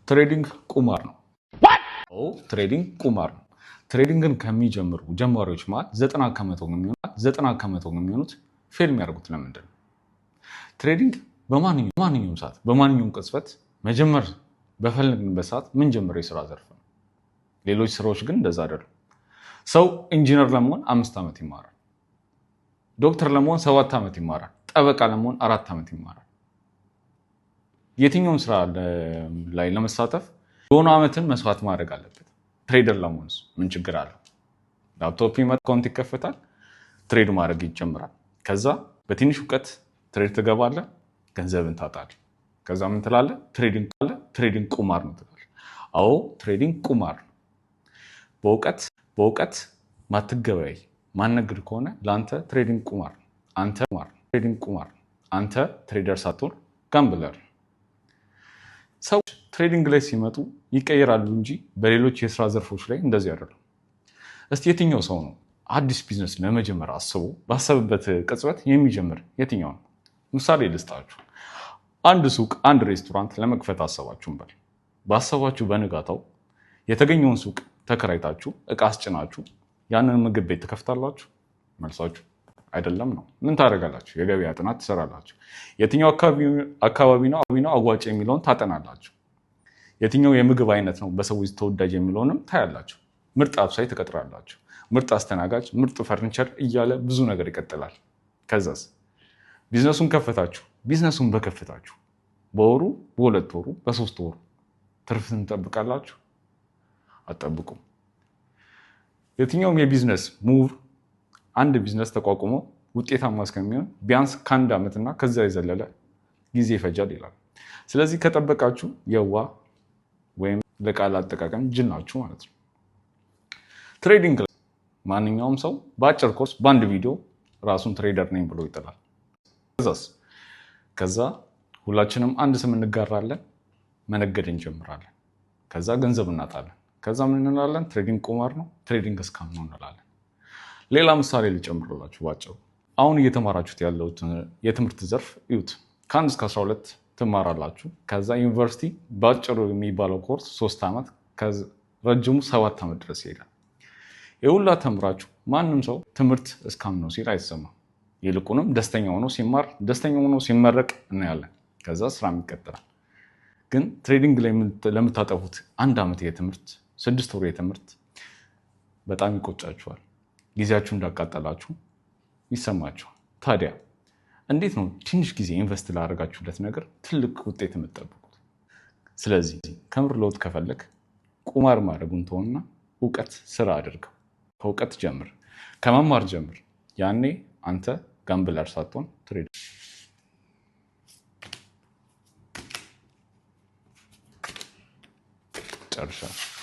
Trading ቁማር ነው። Trading ቁማር ነው። Trading ን ከሚጀምሩ ጀማሪዎች መሃል 90% የሚሆኑት fail የሚያደርጉት ለምንድን ነው? Trading በማንኛውም ሰዓት፣ በማንኛውም ቅጽበት፣ መጀመር በፈለግንበት ሰዓት ምንጀምረው የስራ ዘርፍ ነው። ሌሎች ስራዎች ግን እንደዛ አይደሉም። ሰው ኢንጂነር ለመሆን 5 ዓመት ይማራል። ዶክተር ለመሆን 7 ዓመት ይማራል። ጠበቃ ለመሆን 4 ዓመት ይማራል። የትኛውም ስራ ላይ ለመሳተፍ የሆኑ ዓመትን መስዋዕት ማድረግ አለበት። Trader ለመሆንስ ምን ችግር አለው? ላፕቶፕ account ይከፈታል፣ trade ማድረግ ይጀምራል። ከዛ በትንሽ እውቀት trade ትገባለህ፣ ገንዘብን ታጣለህ። ከዛ ምን ትላለህ? Trading አለ፣ trading ቁማር ነው ትላለህ። አዎ፣ trading ቁማር ነው። በእውቀት ማትገበያይ፣ ማትነግድ ከሆነ ለአንተ trading ቁማር ነው። አንተ trading ቁማር ነው። አንተ trader ሳትሆን gambler። ሰዎች trading ላይ ሲመጡ ይቀየራሉ እንጂ በሌሎች የስራ ዘርፎች ላይ እንደዚህ አይደሉም። እስቲ የትኛው ሰው ነው አዲስ ቢዝነስ ለመጀመር አስቦ ባሰበበት ቅጽበት የሚጀምር፣ የትኛው ነው? ምሳሌ ልስጣችሁ። አንድ ሱቅ፣ አንድ ሬስቶራንት ለመክፈት አሰባችሁ እንበል። ባሰባችሁ በንጋታው የተገኘውን ሱቅ ተከራይታችሁ፣ እቃ አስጭናችሁ ያንን ምግብ ቤት ትከፍታላችሁ? መልሳችሁ አይደለም ነው። ምን ታደርጋላችሁ? የገበያ ጥናት ትሰራላችሁ። የትኛው አካባቢ ነው አዋጭ የሚለውን ታጠናላችሁ። የትኛው የምግብ አይነት ነው በሰዎች ተወዳጅ የሚለውንም ታያላችሁ። ምርጥ አብሳይ ትቀጥራላችሁ። ምርጥ አስተናጋጅ፣ ምርጥ ፈርኒቸር እያለ ብዙ ነገር ይቀጥላል። ከዛስ ቢዝነሱን ከፈታችሁ። ቢዝነሱን በከፈታችሁ በወሩ፣ በ2 ወሩ፣ በ3 ወሩ ትርፍን ትጠብቃላችሁ? አትጠብቁም። የትኛውም የ business move፣ አንድ ቢዝነስ ተቋቁሞ ውጤታማ እስከሚሆን ቢያንስ ከአንድ ዓመትና ከዚያ የዘለለ ጊዜ ይፈጃል ይላል። ስለዚህ ከጠበቃችሁ የዋህ ወይም ለቃል አጠቃቀም ጅል ናችሁ ማለት ነው። Trading ማንኛውም ሰው በአጭር ኮርስ፣ በአንድ ቪዲዮ ራሱን trader ነኝ ብሎ ይጥላል። ከዛስ? ከዛ ሁላችንም አንድ ስም እንጋራለን፣ መነገድ እንጀምራለን። ከዛ ገንዘብ እናጣለን። ከዛ ምን እንላለን? Trading ቁማር ነው፣ trading scam ነው እንላለን። ሌላ ምሳሌ ልጨምርላችሁ ባጭሩ። አሁን እየተማራችሁት ያለው የትምህርት ዘርፍ እዩት። ከ1 እስከ 12 ትማራላችሁ። ከዛ ዩኒቨርሲቲ በአጭሩ የሚባለው ኮርስ 3 ዓመት፣ ረጅሙ 7 ዓመት ድረስ ይሄዳል። የሁላ ተምራችሁ ማንም ሰው ትምህርት scam ነው ሲል አይሰማም። ይልቁንም ደስተኛ ሆኖ ሲማር፣ ደስተኛ ሆኖ ሲመረቅ እናያለን። ከዛ ስራም ይቀጥላል። ግን trading ላይ ለምታጠፉት አንድ ዓመት የትምህርት፣ 6 ወር የትምህርት በጣም ይቆጫችኋል። ጊዜያችሁ እንዳቃጠላችሁ ይሰማችኋል። ታዲያ እንዴት ነው ትንሽ ጊዜ invest ላደረጋችሁለት ነገር ትልቅ ውጤት የምትጠብቁት? ስለዚህ ከምር ለውጥ ከፈለግክ ቁማር ማድረጉን ተውና እውቀት ስራ አድርገው። ከእውቀት ጀምር፣ ከመማር ጀምር። ያኔ አንተ gambler ሳትሆን trader። ጨርሻለሁ።